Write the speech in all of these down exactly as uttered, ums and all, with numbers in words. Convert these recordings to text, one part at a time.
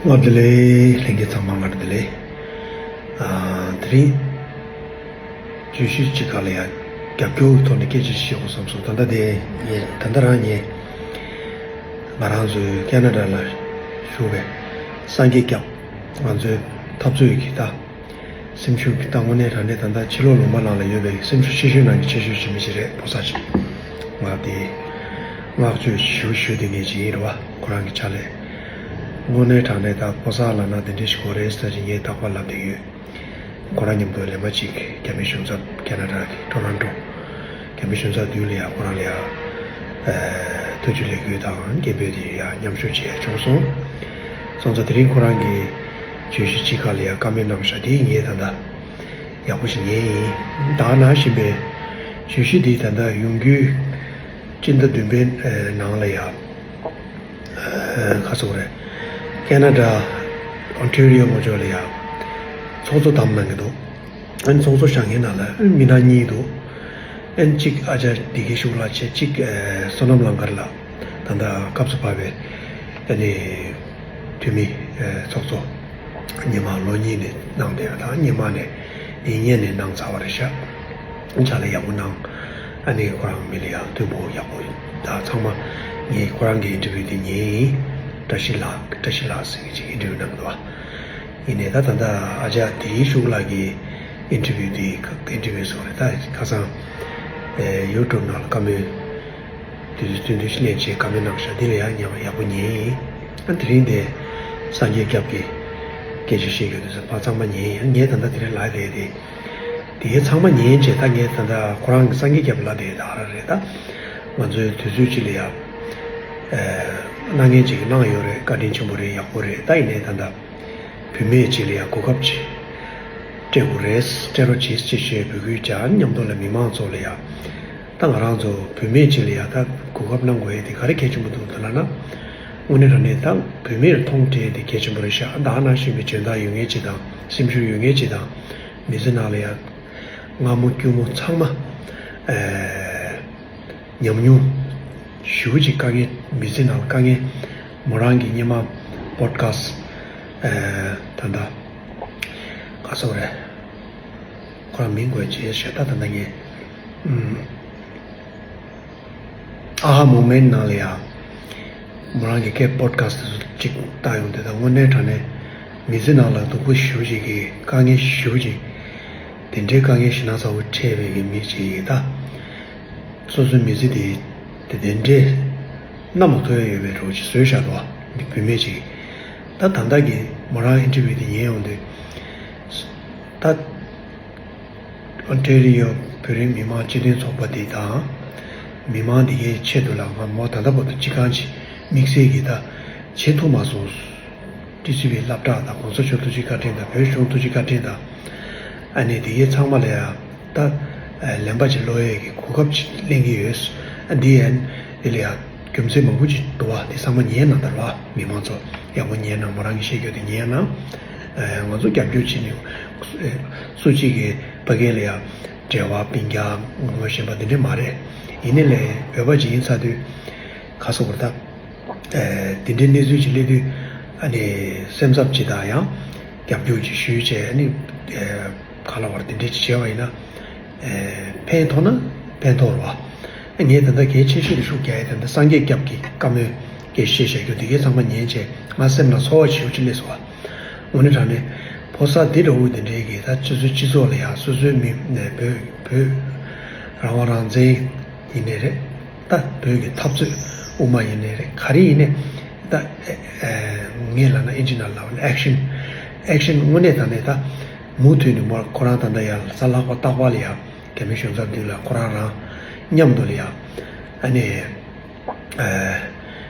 སྔར་བདེ་ལེགས། ལྷན་རྒྱས་ཚང་མ་སྔར་བདེ་ལེགས། ཨ། དེ་རིང་བརྗོད་གཞི་གཅིག་སྒང་ལ་ཡང་རྒྱབ་སྐྱོར་གྱི་ཐོག་ནས་སྐད་ཆ་ཞིག་བཤད་དགོས་བསམ་སོང་། ད་ལྟ་དེ་ངས་ད་ལྟ་རང་ངས་ང་རང་ཚོའི་ཁེ་ན་ཌ་ལ་བཞུགས་པའི་སངས་རྒྱས་སྐྱབས། ང་ཚོའི་འཐབ་རྩོད་ཀྱི་ད་སེམས་ཤུགས་ཀྱི་ད་དངོས་གནས་དྲང་གནས་ད་ལྟ་ཕྱི་ལོགས་ལུང་པ་ནང་ལ་ཡོད་པའི་སེམས་ཤུགས་ཆེ་ཤོས་ནང་གི་ཆེ་ཤོས་ཅིག་མི་ཞིག་རེད། ཕོ་གསར་ཅིག་ང་དེ་བསྔགས་བརྗོད་ཞུ་ཞུ་དེ་ངས་བྱེད་ཀྱི་རེད་བ། ཁོ་རང་གི་ཕྱག་ལས། དངོས་གནས་དྲང་གནས་ད་ཕོ་གསར་ལབ་ན་དེ་འདྲ་ཞིག་དགོས་རེད་ཟེར་ཅིག་ངས་རྟག་པར་ལབ་བསྡད་ཡོད། ཁོ་རང་མཉམ་དུ་ལེན་པ་གཅིག་རྒྱ་མི་གཞུང་ཚབ་ཁེ་ན་ཌ་གི་ཊོ་རོན་ཊོ། རྒྱ་མི་གཞུང་ཚབ་དུས་ལ་ཡང་ཁོ་རང་ལ་ཡང་ཨ་ཐུགས་རྗེ་ལེགས་འབུལ་དང་སྐད་འབོད་དེ་ཡང་མཉམ་ཞུགས་བྱས་བྱུང་སོང་། སོང་ཙང་དེ་རིང་ཁོ་རང་གིས་བརྗོད་གཞི་གཅིག་སྒང་ལ་ཡང་བཀའ་མོལ་གནང་བཞག་དེ་ངས་ད་ལྟ་ཡག་པོ་ཞིག་ཉན་ཡིན། ད་ག་ནང་བཞིན་པའི་བརྗོད་གཞི་འདི་ད་ལྟ་ཡོང་རྒྱུའི་སྤྱི་ཟླ་བདུན་པའི་ནང་ལ་ཡང་ཨ་ག་ཚོད་རེད། ཁེ་ན་ཌ་ཨོན་ཊེ་རི་ཡོ་ངོས་ཕྱོགས་ལ་ཡང་ཚོགས་གཙོ་བདམས་གནང་གི་འདུག་ཨན་ཚོགས་གཙོ་བཞེངས་མཁན་ནང་ལ་མི་སྣ་གཉིས་འདུག་ཨན་གཅིག་ཨ་ཅག་བདེ་སྐྱིད་ཤུགས་ལགས་བྱས། གཅིག་ཨ་བསོད་ནམས་གླང་དཀར་ལགས། ད་ལྟ་སྐབས་སུ་བབས་པའི་ཨ་ནི་འཐུས་མི་ཨ་ཚོགས་གཙོ་སྔོན་མ་ལོ་གཉིས་ནས་གནང་བསྡད་པ་དང་། སྔོན་མ་ནས་འདི་སྔོན་ནས་གནང་ཚར་བ་རེད་ཤག་ཕྱག་ལས་ཡག་པོ་གནང་། ཨ་ནི་ཁོ་རང་མི་ལ་ཡང་མཐུན་པོ་ཡག་པོ་ཡིན། ད་ཚང་མ་ངས་ཁོ་རང་གི་ཨིན་ཊར་བིའུ་དེ་ཉན་ཡིན། བཀྲ་ཤིས་ལགས། བཀྲ་ཤིས་ལགས་ཟེར་མཁན་ཅིག་ཨིན་ཊར་བིའུ་གནང་འདུག་ཡིན་ནའི་ད་ད་ལྟ་ཨ་ཅག་བདེ་སྐྱིད་ཤུགས་ལགས་ཀྱི་ཨིན་ཊར་བིའུ་དེ་ཨིན་ཊར་བིའུ་སོང་རེད། ད་ཁ་སང་ཨེ་ཡུ་ཊུབ་ནང་ལ་བཀའ་མོལ་དུས་ཚོད་བསྟུན་ཐུབ་ཤིག་ལེན་བྱས་བཀའ་མོལ་གནང་ཤག་འདི་ལ་ཡང་ཉན་ཡག་པོ་ཉན་ཡིན། ཨ་དེ་རིང་དེ་སངས་རྒྱས་སྐྱབས་ཀྱི་སྐད་ཆ་བཤད་རྒྱུ་དེ་ཚོ་ཕར་ཚང་མ་ཉན་ཡིན། ངས་ད་ལྟ་དེ་རིང་ལབ་བསྡད་དེ། དེ་གའི་ཚང་མ་ཉན་བྱས། ད་ངས་ད་ལྟ་ཁོ་རང་གི་སངས་རྒྱས་སྐྱབས་ལ་དེ་ད་ར་རེད། ད་ང་ཚོའི་དུས་ཚོད་ཅིག་ལ་ཡ་ཨ་གནང་མཁན་ཅིག་གིས་གནང་ཡོད་རེད། བཀའ་དྲིན་ཆེན་པོ་རེད། ཡག་པོ་རེད། ད་ཡིན་ནའི་ད་ལྟ་བུད་མེད་ཅིག་ལ་ཡ་གོ་སྐབས་ཅིག་སྤྲད་དགོས་རེད། སྤྲད་རོགས་གྱིས་ཅེས་བཤད་འབོད་སྐུལ་བྱ། མཉམ་དུ་ལ་མི་མང་ཚོ་ལ་ཡ་ད་ང་རང་ཚོ་བུད་མེད་ཅིག་ལ་ཡ་ད་གོ་སྐབས་གནང་དགོས་ཡས་དེ་ག་རེ་གལ་ཆེན་པོ་འདུག་ལབ་ན། དངོས་གནས་དྲང་གནས་ད་བུད་མེད་མཐོང་སྤྲད་དེ་གལ་ཆེན་པོ་རེད་ཤག་ད་ག་ནང་བཞིན་པའི་འཇོན་ཐང་ཡོད་མཁན་ཅིག་དང་སེམས་ཤུགས་ཡོད་མཁན་ཅིག་དང་། མི་ཚེ་ནང་ལ་ཡང་སྔ་མོ་སྐྱུར་མོ་ཚང་མ་ཨེ་ཉམས་མྱོང་ཞེ་པོ་ཅིག་དཀའ་ངལ། མི་ཚེ་ནང་ལ་དཀའ་ངལ། མོ་རང་གི་སྔོན་མ་པོ་ཌི་ཁ་སི་ཊི་ཨེ་ད་ལྟ་ག་ཚོད་རེད། ཁོ་རང་མིང་དགོས་བྱས་ཤག་ད་ད་ལྟ་ངས་ཨུམ། ཨ་ཧ་མོ་མེན་ཊི་ནང་ལ་ཡང་མོ་རང་གི་སྐད་པོ་ཌི་ཁ་སི་ཊི་དེ་ཚོ་གཅིག་བལྟ་ཡོང་དུས། ད་དངོས་གནས་དྲང་གནས་མི་ཚེ་ནང་ལ་སྡུག་པོ་ཞེ་པོ་ཅིག་གི་དཀའ་ངལ་ཞེ་པོ་ཅིག་དེ་འདྲའི་དཀའ་ངལ་ཞེ་དྲག་ཚ་པོ་འཕྲད་པའི་གི་མི་ཅིག་ཡིན། ད་སོ་སོའི་མི་ཚེ་དེ་དེ་དེ་འདྲའི་གནམ་ལ་ཐོགས་ཡ་ཡོད་པའི་འདྲ་བོ་ཅིག་བཟོས་བཞག་འདུག་བ། མི་བུད་མེད་ཅིག་ད་ད་ལྟ་གི་མོ་རང་ཨིན་ཊར་བིའུ་དེ་ཉན་ཡོང་དུས། ད་ཨོན་ཊེ་རི་ཡོ་བོད་རིགས་མི་མང་སྤྱི་མཐུན་ཚོགས་པ་འདི་དང་། མི་མང་འདི་གའི་ཆེད་དུ་ལ་ང་མོ་ད་ལྟ་བར་དུ་ཅི་གང་ཅི་དམིགས་བསལ་གྱི་ད་བྱེད་ཐུབ་མ་སོང་། ཊི་སི་ཝི་སློབ་གྲྭ་དང་གོང་ས་མཆོག་ཐུགས་རྗེ་བཀའ་དྲིན་དང་བོད་གཞུང་ཐུགས་རྗེ་བཀའ་དྲིན་དང་། ཨ་ནི་འདི་གའི་ཚང་མ་ལ་ཡང་ད་ལན་པ་ཅིག་སློག་ཡས་ཀྱི་གོ་སྐབས་ཅིག་ལེན་གྱི་ཡོད། ཨ་འདི་ཡན་འདི་ལ་ཡང་རྒྱུ་མཚན་མང་པོ་ཅིག་འདུག་བ། འདི་ཚང་མ་ཉན་གནང་དང་བ། མི་མང་ཚོ་ཡག་པོ་ཉན་གནང་། མོ་རང་གིས་བཤད་རྒྱུ་དེ་ཉན་གནང་། ཨ་ང་ཚོ་རྒྱབ་སྐྱོར་བྱེད་ནས་སུ་གཅིག་གིས་ཕ་གི་ལ་ཡང་འབྲེལ་བ་སྤུན་ཀྱག་ངོ་ཤེས་པ་འདི་འདྲ་མ་རེད། ཡིན་ནའི་ལས་བོད་པ་ཅིག་ཡིན་ཚར་དུས་ག་སོ་བར་ཐག་ཨེ་དེ་འདྲའི་གནས་ཚུལ་ཅིག་སླེབས་དུས། ཨ་ནི་སེམས་འཚབ་ཅིག་དང་ཡང་རྒྱབ་སྐྱོར་ཅིག་ཞུས་བྱས། ཨ་ནི་ཨེ་ག་ལ་བར་དེ་འདྲའི་ཅིག་བྱས་པ་ཡིན་ན། ཨེ་ཕན་ཐོགས་ན་ཕན་ཐོགས་རེད་བ། ངས་ད་ལྟ་གལ་ཆེ་ཤོས་ལ་ཤུགས་རྒྱག་ཡས་དེ་འདྲ་སངས་རྒྱས་སྐྱབས་ཀྱི་བཀའ་མོལ་སྐད་བཤད་བཤད་རྒྱུ་དེ་གའི་ཚང་མ་ཉན་བྱས། ང་སེམས་ལ་ཚོར་བ་ཞེ་པོ་ཅིག་སླེབས་སོང་བ། དངོས་གནས་དྲང་གནས་ཕོ་གསར་འདི་འདྲ་བོ་དེ་འདྲའི་གི་ད་སྤྱི་ཚོགས་སྤྱི་ཚོགས་ལ་ཡང་སོ་སོའི་མི་ནས་བོད་བོད་རང་དབང་རང་བཙན་ཡིན་ནའི་རེད། ད་བོད་ཀྱི་འཐབ་རྩོད་དབུ་མ་ཡིན་ནའི་རེད། ག་རེ་ཡིན་ནའི་ད་ཨེ་ཨེ་ངས་ལབ་ན་ཨིན་ཇི་ནང་ལབ་ན་ཨེག་ཤན། ཨེག་ཤན་དངོས་གནས་དྲང་གནས་ད་མུ་མཐུད་ནས་མོ་ཁོ་རང་ད་ལྟ་ཡར་གཟའ་ལྷག་པ་རྟག་པར་ལ་ཡ་རྒྱ་མི་གཞུང་ཚབ་མདུན་ལ་ཁོ་རང་རང་མཉམ་དུ་ལ་ཡ་ཨ་ནི་ཨེ་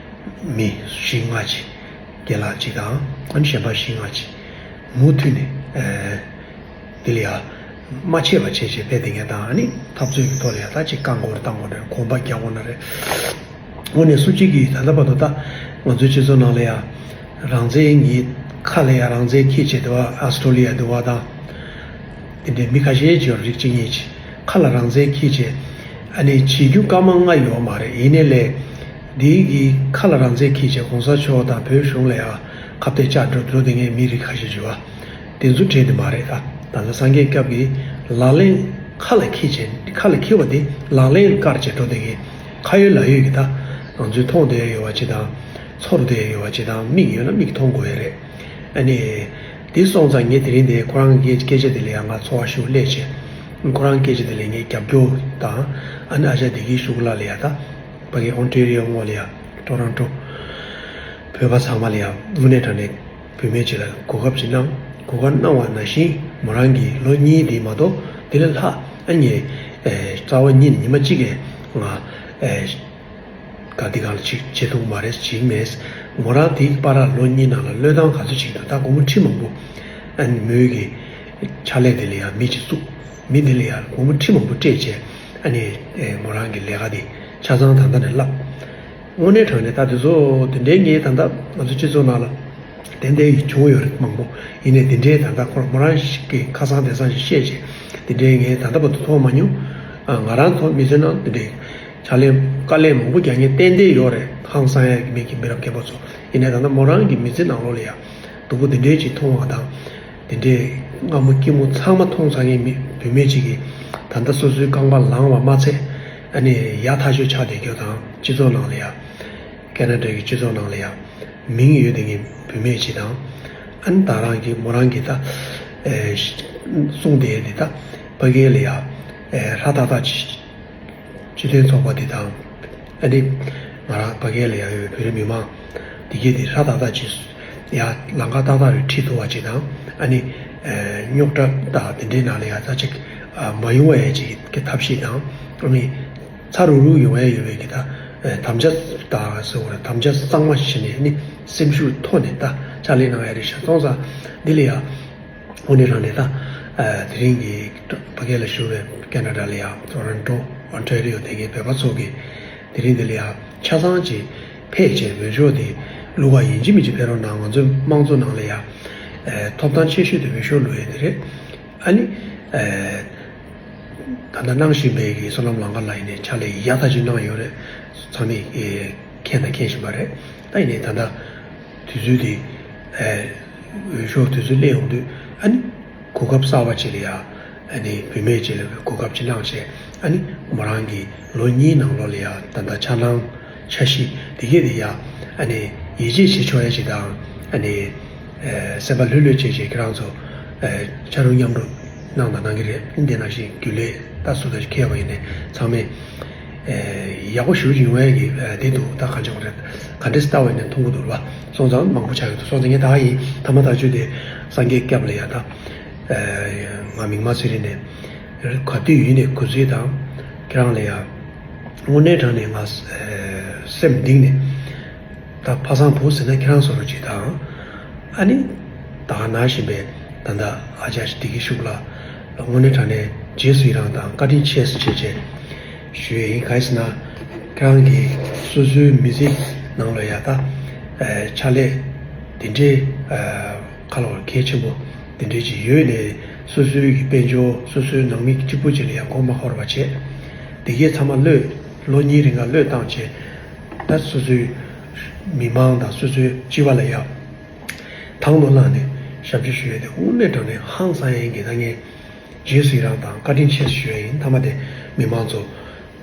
མི་བཞི་ལྔ་ཅིག་རྒན་ལགས་གཅིག་དང་། ཨ་ནི་གཞན་པ་བཞི་ལྔ་ཅིག་མུ་མཐུད་ནས་ཨེ་འདི་ལ་ཡ་མ་ཆད་པ་བྱས་བྱས་ཕེབས་བསྡད་མཁན་དང་། ཨ་ནི་འཐབ་རྩོད་ཀྱི་ཐོག་ལ་ཡ་ད་ཅིག་རྐང་འཁོར་བཏང་དགོས་ན་རེད། གོམ་པ་རྒྱག་དགོས་ན་རེད། དངོས་གནས་སུ་གཅིག་གིས་ད་ལྟ་བར་དུ་ད་ང་ཚོའི་སྤྱི་ཚོགས་ནང་ལ་ཡ་རང་བཙན་གྱི་ཁ་ལ་ཡ་རང་བཙན་འཁྱེར་བྱས་འདུག་བ། ཨ་སི་ཊོ་ལི་ཡ་འདུག་བ་དང་། དེ་འདྲའི་མི་ཁ་ཤས་ཅིག་ཡོད་རེད། རིགས་གཅིག་གཉིས་ཅིག་ཁ་ལ་རང་བཙན་འཁྱེར་བྱས། ཨ་ནི་བྱེད་རྒྱུ་སྐར་མ་ལྔ་ཡོད་མ་རེད། ཡིན་ནའི་ལས་འདི་གི་ཁ་ལ་རང་བཙན་འཁྱེར་བྱས་གོང་ས་མཆོག་དང་བོད་གཞུང་ལ་ཡ་ཁ་ ཁ་གཏད་བཅག་འགྲོ་འགྲོ་བསྡད་མཁན་མི་རིགས་ཁ་ཤས་ཡོད་པ། དེ་ཚོ་བྲལ་དེ་མ་རེད་ད། ད་ལྟ་སངས་རྒྱས་སྐྱབས་ཀྱི་ལག་ལེན་ཁ་ལ་འཁྱེར་བྱས་ཁ་ལ་འཁྱེར་བ་དེ་ལག་ལེན་བཀར་བྱས་འགྲོ་བསྡད་མཁན་ཁ་ཡོད་ལག་ཡོད་ཀྱི་ད། ང་ཚོས་མཐོང་བསྡད་ཡོད་པ་ཅིག་དང་། ཚོར་བསྡད་ཡོད་པ་ཅིག་དང་། མིག་ཡོད་ན་མིག་མཐོང་དགོས་ཡ་རེད། ཨ་ནི། དེ་སོང་ཙང་ངས་དེ་རིང་དེ་ཁོ་རང་གི་སྐད་ཆ་དེ་ལ་ཡང་ང་ཚོར་བ་ཞིག་སླེབས་བྱས། ཁོ་རང་སྐད་ཆ་དེ་ལ་ངས་རྒྱབ་སྐྱོར་དང་། ཨ་ནི་ཨ་ཅག་བདེ་སྐྱིད་ཤུགས་ལགས་ལ་ཡ་ད། ཕ་གི་ཨོན་ཊེ་རི་ཡོ་ངོས་ལ་ཡ། ཊོ་རོན་ཊོ། བོད་པ་ཚང་མ་ལ་ཡ་དངོས་གནས་དྲང་གནས་བུད་མེད་ཅིག་ལ་གོ་སྐབས་ཅིག་གནང་། གོ་སྐབས་གནང་བ་ནང་བཞིན་མོ་རང་གིས་ལོ་གཉིས་དེ་མ་གཏོགས་དེ་ལས་ལྷག་ཨ་ནི་ངས་རྩ་བ་ཉིད་ནས་ཉི་མ་གཅིག་གིས་ང་ག་དེ་ག་ལ་ཅིག་བྱེད་ཐུབ་མ་རེད། ཅིག་མེད། མོ་རང་དེའི་བར་ལ་ལོ་གཉིས་ནང་ལ་བློས་བཏང་ག་ཚོད་ཅིག་འདུག་ད་སྒོར་མོ་ཁྲི་མང་པོ་ཨ་ནི་མོས་ཀྱི་ཕྱག་ལས་དེ་ལ་ཡང་མི་ཅིག་བཙུགས། མི་དེ་ལ་ཡང་སྒོར་མོ་ཁྲི་མང་པོ་སྤྲད་བྱས་ཨ་ནི་མོ་རང་གི་ལས་ཀ་དེ་ཆ་ཚང་ད་ལྟ་ནས་བསླབས། དངོས་གནས་དྲང་གནས་ད་དེ་ཚོ་དེ་འདྲའི་ངས་ད་ལྟ་ང་ཚོ་སྤྱི་ཚོགས་ནང་ལ་ཏན་ཏན་བྱུང་ཡོད་རེད་མང་པོ། ཡིན་ནའི་དེ་འདྲའི་ད་ལྟ་ཁོ་མོ་རང་ཞིག་གིས་ཁ་སང་དེང་སང་ཞིག་བཤད་བྱས་དེ་འདྲའི་ངས་ད་ལྟ་བར་དུ་མཐོང་མ་མྱོང་། ཨ་ང་རང་ཚོ་མི་ཚེ་ནང་དེ་འདྲའི་ཕྱག་ལས་དཀའ་ལས་མང་པོ་རྒྱག་མཁན་ཏན་ཏན་ཡོད་རེད། ཧང་སང་ཡ་གི་མི་གི་མི་རབས་རྒན་པ་ཚོ། ཡིན་ནའི་ད་ལྟ་མོ་རང་གི་མི་ཚེ་ནང་ལོགས་ལ་ཡ་སྡུག་པོ་དེ་འདྲའི་ཅིག་མཐོང་བ་དང་། དེ་འདྲའི་སྔ་མོ་སྐྱིད་མོ་ཚང་མ་མཐོང་ཚར་མཁན་མི་བུད་མེད་ཅིག་གིས་ད་ལྟ་སོ་སོའི་རྐང་པ་ལངས་པ་མ་ཚད་ཨ་ནི་ཡག་ཐག་ཆོད་ཆགས་བསྡད་རྒྱུ་དང་། སྤྱི་ཚོགས་ནང་ལ་ཡ་ཁེ་ན་ཌ་གི་སྤྱི་ཚོགས་ནང་ལ་ཡ་མིང་ཡོད་བསྡད་མཁན་བུད་མེད་ཅིག་དང་། ཨ་ནི་ད་རང་གི་མོ་རང་གིས་ད་ཨེ་གསུངས་བསྡད་ཡས་དེ་ད་ཕ་གི་ལ་ཡ་ཨེ་ཧྲ་ཏག་ཏག་ཅིག་སྤྱི་མཐུན་ཚོགས་པ་འདི་དང་། ཨ་ནི་ང་རང་ཕ་གི་ལ་ཡ་ཡོད་པའི་བོད་རིགས་མི་མང་འདི་གས་འདི་ཧྲ་ཏག་ཏག་ཅིག་ཡ་ལམ་ཁ་ཏག་ཏག་རེ་ཁྲིད་ཐུབ་པ་ཅིག་དང་། ཨ་ནི་རྙོག་དྲ་དང་དེ་འདྲའི་ནང་ལ་ཡ་ཙ་ཅིག་མ་ཡོང་བ་ཡ་ཅིག་གི་ཐབས་ཤེས་དང་། ཨ་ནི་ཚ་རུག་རུག་ཡོང་ཡ་ཡོད་པའི་གི་ད་དམ་བཅའ་དང་ཟེར་བ་རེད། དམ་བཅའ་གཙང་མ་བྱས་ནས་ཨ་ནི་སེམས་ཤུགས་ཐོག་ནས་ད་ཕྱག་ལས་གནང་ཡ་རེད་ཤག་སོང་ཙང་འདི་ལ་ཡ། དངོས་གནས་དྲང་གནས་ད། ཨ་དེ་རིང་གི་ཕ་གི་ལ་བཞུགས་པའི་ཁེ་ན་ཌ་ལ་ཡ་ཊོ་རོན་ཊོ་ཨོན་ཊེ་རི་ཡོ་དེ་གའི་བོད་པ་ཚོ་གིས་དེ་རིང་འདི་ལ་ཡ་ཆ་ཚང་ཅིག་ཕེབས་བྱས་འོས་ཤོག་དེ་བླུག་ག་ཡིན་གཅིག་མིན་གཅིག་ཕེབས་རོགས་གནང་། ང་ཚོའི་དམངས་གཙོ་ནང་ལ་ཡ་ཨ་ཐོབ་ཐང་ཆེ་ཤོས་དེ་འོས་ཤོག་བླུག་ཡས་དེ་རེད། ཨ་ནི་ཨ་ད་ལྟ་གནང་བཞིན་པའི་གི་བསོད་ནམས་ལང་ཀར་ལགས་ཡིན་ནའི་ཕྱག་ལས་ཡག་ཐག་ཆོད་གནང་ཡོད་རེད། ཚང་མས་མཁྱེན་དང་མཁྱེན་བཞིན་པ་རེད། ད་ཡིན་ནའི་ད་ལྟ་དུས་ཚོད་དེ་ཨ་འོས་ཤོག་དུས་ཚོད་སླེབས་ཡོང་དུས་ཨ་ནི་གོ་སྐབས་གསར་པ་ཅིག་ལ་ཡ་ཨ་ནི་བུད་མེད་ཅིག་ལ་གོ་སྐབས་ཅིག་གནང་བྱས། ཨ་ནི་མོ་རང་གིས་ལོ་གཉིས་ནང་ལོགས་ལ་ཡ་ད་ལྟ་འཆར་སྣང་འཆར་གཞི་དེ་གས་དེ་ཡ་ཨ་ནི་ཡིད་ཆེས་བྱེད་ཆོག་ཡ་ཅིག་དང་། ཨ་ནི་ཨ་སེམས་པ་ལྷོད་ལྷོད་བྱས་བྱས་ཁྱེད་རང་ཚོ་ཨ་ཕྱག་རོགས་མཉམ་རོགས་གནང་དང་གནང་གི་རེད། འདི་ནང་བཞིན་རྒྱུན་ལས་ད་སུ་དང་ཁེལ་བ་ཡིན་ནའི་ཚང་མས་ཨེ་ཡག་པོ་ཞེ་པོ་ཅིག་ཡོང་ཡ་གི་ཨེ་དེ་འདུག་ད་གང་བྱེད་དགོས་རེད། ག་འདྲས་ལྟ་བ་ཡིན་ནའི་མཐོང་གི་འདུག་རེད་པ། སོང་ཙང་མང་པོ་ཆགས་ཀྱི་འདུག་སོང་ཙང་ངས་ད་ཡིན་ཐ་མ་ཐག་ཆོད་དེ་སངས་རྒྱས་སྐྱབས་ལ་ཡ་ད་ཨེ་ང་མིག་དམར་ཚེ་རིང་ནས་ག་དུས་ཡིན་ནའི་གུས་བརྩི་དང་། ཁྱེད་རང་ལ་ཡ་དངོས་གནས་དྲང་གནས་ང་ཨེ་སེམས་གཏིང་ནས། ད་ཕ་བཟང་བུ་ཟེར་ན་ཁྱེད་རང་བཟོ་འདྲ་ཅིག་དང་། ཨ་ནི། ད་ག་ན་བཞིན་པའི་ད་ལྟ་ཨ་ཅག་བདེ་སྐྱིད་ཤུགས་ལགས་ལ་དངོས་གནས་དྲང་གནས་རྗེས་སུ་ཡི་རང་དང་བཀའ་དྲིན་ཆེ་ཟེར་བྱས་བྱས་ཞུ་ཡས་ཡིན། གང་ཡིན་ཟེར་ན། ཁྱེད་རང་གིས་སོ་སོའི་མི་ཚེ་ནང་ལ་ཡ་ད་ཨ་ཕྱག་ལས་དེ་འདྲའི་ཨ་ཁ་ལོ་གལ་ཆེན་པོ་དེ་འདྲའི་ཅིག་ཡོད་ནས། སོ་སོའི་གི་དཔལ་འབྱོར་སོ་སོའི་ནང་མི་གཅིག་པུ་ཅིག་ལ་ཡ་མགོ་མ་འཁོར་བ་བྱས། དེ་གས་ཚང་མ་བློས་ལོ་གཉིས་རིང་ག་བློས་བཏང་བྱས། ད་སོ་སོའི་མི་མང་དང་སོ་སོའི་སྤྱི་པ་ལ་ཡ་དང་དུ་བླངས་ནས་ཞབས་ཕྱི་ཞུ་ཡས་དེ་དངོས་གནས་དྲང་གནས་ཧང་སང་ཡིན་གྱི། ད་ངས་རྗེས་སུ་ཡི་རང་དང་བཀའ་དྲིན་ཆེ་ཞུ་ཡས་ཡིན། མཐའ་མ་དེ་མི་མང་ཚོ་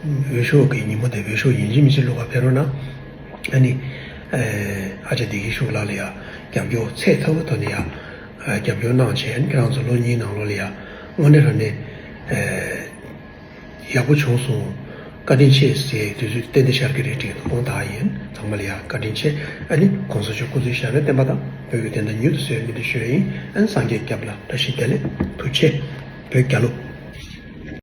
འོས་ཤོག་གི་ཉིན་མོ་དེ་འོས་ཤོག་ཡིན་གཅིག་མིན་གཅིག་བླུག་ག་ཕེབས་རོགས་གནང་། ཨ་ནི་ཨ་ཅག་བདེ་སྐྱིད་ཤུགས་ལགས་ལ་ཡ་རྒྱབ་སྐྱོར་ཚད་མཐོ་པོའི་ཐོག་ནས་ཡ་རྒྱབ་སྐྱོར་གནང་བྱས། ཨ་ནི་ཁྱེད་རང་ཚོ་ལོ་གཉིས་ནང་ལོགས་ལ་ཡ་དངོས་གནས་དྲང་གནས་ཨ། ཡག་པོ་བྱུང་སོང་། བཀའ་དྲིན་ཆེ་ཟེར་དུས་ཚོད་ཏན་ཏན་ཤར་གྱི་རེད་དྲན་དགོངས་དག་ཡིན། ཚང་མ་ལ་ཡ་བཀའ་དྲིན་ཆེ། ཨ་ནི་གོང་ས་མཆོག་སྐུ་ཚེ་ཞབས་པད་བརྟན་པ་དང་བོད་ཀྱི་བདེན་མཐའ་མྱུར་དུ་གསལ་བའི་སྨོན་འདུན་ཞུ་ཡ་ཡིན། ཨ་ནི་སངས་རྒྱས་སྐྱབས་ལ་བཀྲ་ཤིས་བདེ་ལེགས། ཐུགས་རྗེ་ཆེ། བོད་རྒྱལ་ལོ།